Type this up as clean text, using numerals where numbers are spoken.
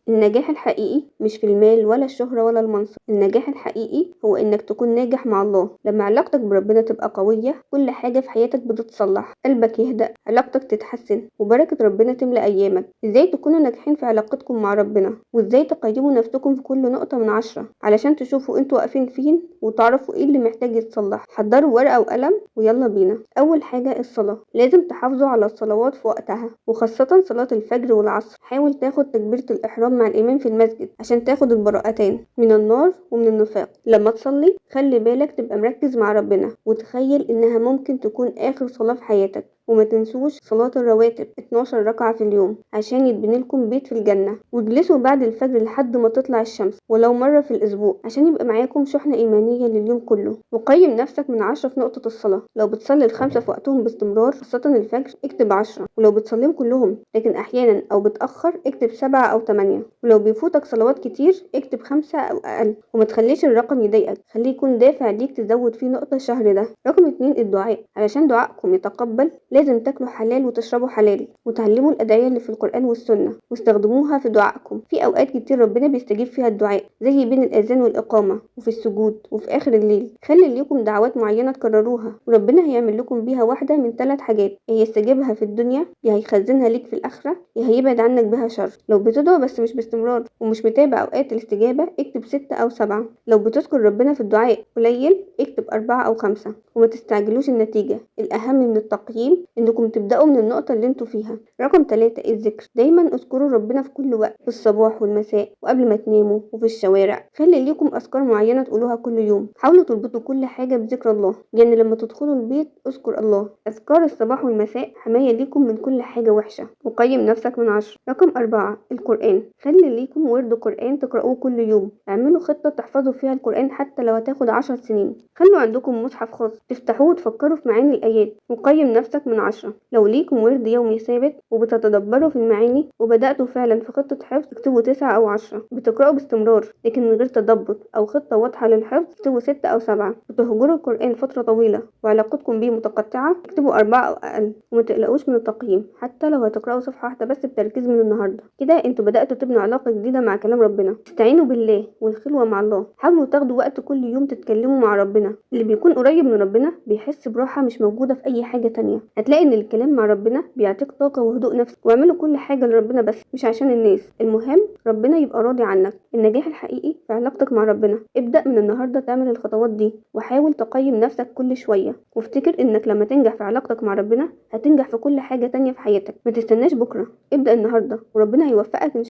النجاح الحقيقي مش في المال ولا الشهرة ولا المنصب، النجاح الحقيقي هو إنك تكون ناجح مع الله. لما علاقتك بربنا تبقى قوية كل حاجة في حياتك بتتصلح، قلبك يهدأ، علاقتك تتحسن، وبركة ربنا تملأ أيامك. إزاي تكونوا ناجحين في علاقتكم مع ربنا؟ وإزاي تقيموا نفسكم في كل نقطة من 10 علشان تشوفوا انتوا واقفين فين وتعرفوا ايه اللي محتاج يتصلح. حضروا ورقة وقلم ويلا بينا. أول حاجة الصلاة، لازم تحافظوا على الصلوات في وقتها، وخاصة صلاة الفجر والعصر. حاول تاخد تكبيرة الإحرام مع الإمام في المسجد عشان تاخد البراءتين من النار ومن النفاق. لما تصلي خلي بالك تبقى مركز مع ربنا، وتخيل إنها ممكن تكون آخر صلاة في حياتك. وما تنسوش صلاة الرواتب 12 ركعة في اليوم عشان يتبني لكم بيت في الجنة. واجلسوا بعد الفجر لحد ما تطلع الشمس ولو مرة في الأسبوع عشان يبقى معاكم شحنة إيمانية لليوم كله. وقيم نفسك من 10 في نقطة الصلاة. لو بتصلي ال5 في وقتهم باستمرار خاصة الفجر اكتب 10، ولو بتصليهم كلهم لكن أحيانا أو بتأخر اكتب 7 أو 8، ولو بيفوتك صلوات كتير اكتب 5 أو أقل. وما تخليش الرقم يضايقك، خليه يكون دافع ليك تزود فيه نقطة الشهر ده. رقم 2 الدعاء، علشان دعائكم يتقبل لازم تاكلوا حلال وتشربوا حلال، وتعلموا الأدعية اللي في القرآن والسنة واستخدموها في دعائكم. في أوقات كتير ربنا بيستجيب فيها الدعاء، زي بين الأذان والإقامة وفي السجود وفي آخر الليل. خلي ليكم دعوات معينة تكرروها وربنا هيعمل لكم بيها واحدة من 3 حاجات، يا هيستجيبها في الدنيا، يا هيخزنها ليك في الآخرة، يا هيبعد عنك بها شر. لو بتدعو بس مش باستمرار ومش متابع أوقات الاستجابة اكتب 6 أو 7. لو بتذكر ربنا في الدعاء قليل اكتب 4 أو 5. وما تستعجلوش النتيجة، الأهم من التقييم انكم تبدأوا من النقطة اللي انتوا فيها. رقم 3 الذكر، دايما اذكروا ربنا في كل وقت، في الصباح والمساء وقبل ما تناموا وفي الشوارع. خلي ليكم اذكار معينة تقولوها كل يوم. حاولوا تربطوا كل حاجة بذكر الله، يعني لما تدخلوا البيت اذكر الله. اذكار الصباح والمساء حماية ليكم من كل حاجة وحشة. وقيم نفسك من 10. رقم 4 القرآن، خلي ليكم ورد قرآن تقرأوه كل يوم. اعملوا خطة تحفظوا فيها القرآن حتى لو هتاخد 10 سنين. خلوا عندكم مصحف خاص تفتحوه وتفكروا في معاني الآيات. وقيم نفسك من 10. لو ليكم ورد يومي ثابت وبتتدبروا في المعاني وبدأتوا فعلا في خطة حفظ اكتبوا 9 أو 10. بتقرأوا باستمرار لكن من غير تدبر أو خطة واضحة للحفظ اكتبوا 6 أو 7. بتهجروا القرآن فترة طويلة وعلاقتكم بيه متقطعة اكتبوا 4 أو أقل. وما تقلقوش من التقييم حتى لو هتقرأوا صفحة واحدة بس بتركيز من النهاردة. كده انتوا بدأتوا تبنوا علاقة جديدة مع كلام ربنا. استعينوا بالله والخلوة مع الله. حاولوا تاخدوا وقت كل يوم تتكلموا مع ربنا. اللي بيكون قريب من ربنا بيحس براحة مش موجودة في أي حاجة تانية. هتلاقي ان الكلام مع ربنا بيعطيك طاقة وهدوء نفسي. واعملوا كل حاجة لربنا بس مش عشان الناس، المهم ربنا يبقى راضي عنك. النجاح الحقيقي في علاقتك مع ربنا. ابدأ من النهاردة تعمل الخطوات دي، وحاول تقيم نفسك كل شوية، وافتكر انك لما تنجح في علاقتك مع ربنا هتنجح في كل حاجة تانية في حياتك. ما تستناش بكرة، ابدأ النهاردة وربنا هيوفقك.